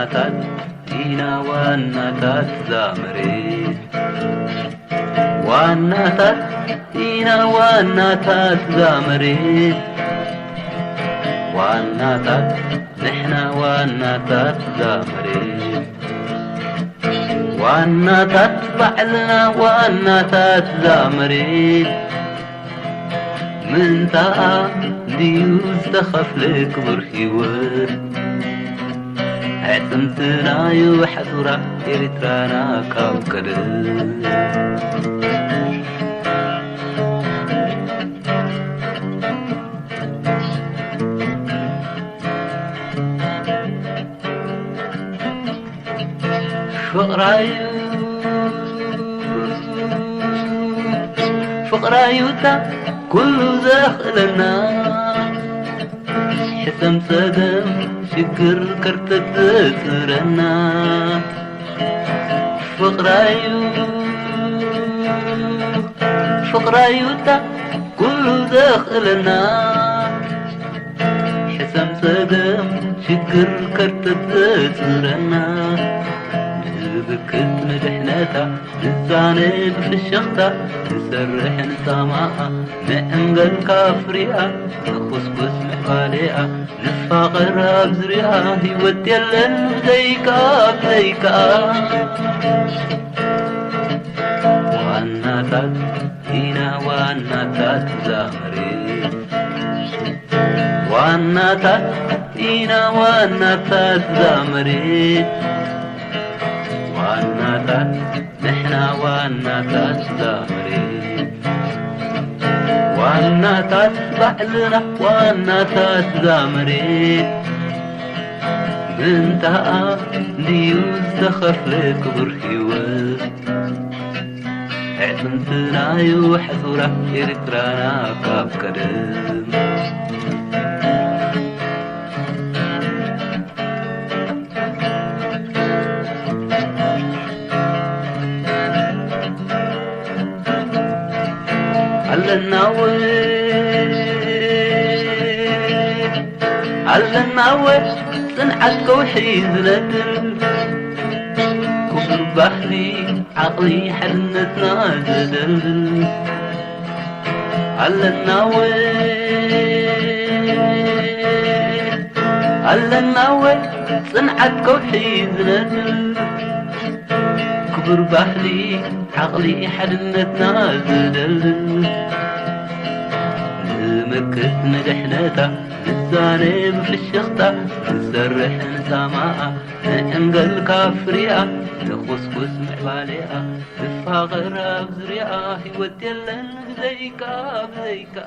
ዋናታት ኢና ዋናታት እዛ መሬት፣ ዋናታት ኢና ዋናታት እዛ መሬት፣ ዋናታት ንሕና ዋናታት እዛ መሬት፣ ዋናታት ባዕልና ዋናታት እዛ መሬት። ምንታኣ ድዩ ዝተኸፍለ ክቡር ህይወት? ኣዕጽምትናዩ ሓጹራ ኤርትራና ካብ ቀደም። ፍቕራዩ፣ ፍቕራዩታ ኩሉ ዘኽእለና፣ ሕሰም ጸገም ሽግር ከርተት ዘጽረና። ፍቕራዩ፣ ፍቕራዩታ ኩሉ ዘኽእለና፣ ሕሰም ጸገም ሽግር ከርተት ዘጽረና። ንብክት ንድሕነታ ንዛነ ብፍሽኽታ ንሰርሕ ንጻማኣ፣ ንዕንገል ካብ ፍሪኣ ንኹስኩስ ምዕባሌኣ። ንፋቐር ኣብ ዙርያ ህይወት የለን ብዘይካ፣ ብዘይካ። ዋናታት ኢና ዋናታት እዛ መሬት፣ ዋናታት ኢና ዋናታት እዛ መሬት፣ ዋናታት ንሕና ዋናታት እዛ መሬት፣ ዋናታት ባዕልና ዋናታት እዛ መሬት። ምንታኣ እንድዩ ዝተኸፍለ ክቡር ህይወት፣ ኣዕጽምትናዩ ሓጹራ ኤርትራና ካብ ቀደም። ኣለናወ፣ ኣለናወ ጽንዓት ከውሒ ዝነድል፣ ክቡር ባህሊ ዓቕሊ ሓድነትና ዘደልድል። ኣለናወ፣ ኣለናወ ጽንዓት ከውሒ ዝነድል፣ ክቡር ባህሊ ዓቕሊ ሓድነትና ዝደልድል። ንምክት ንድሕነታ ንዛነ ብፍሽኽታ ንሰርሕ ንጻማኣ፣ ንዕንገል ካብ ፍሪኣ ንኹስኩስ ምዕባሌኣ። ንፋቐር ኣብ ዙርያኣ ህይወት የለን ብዘይካ፣ ብዘይካ።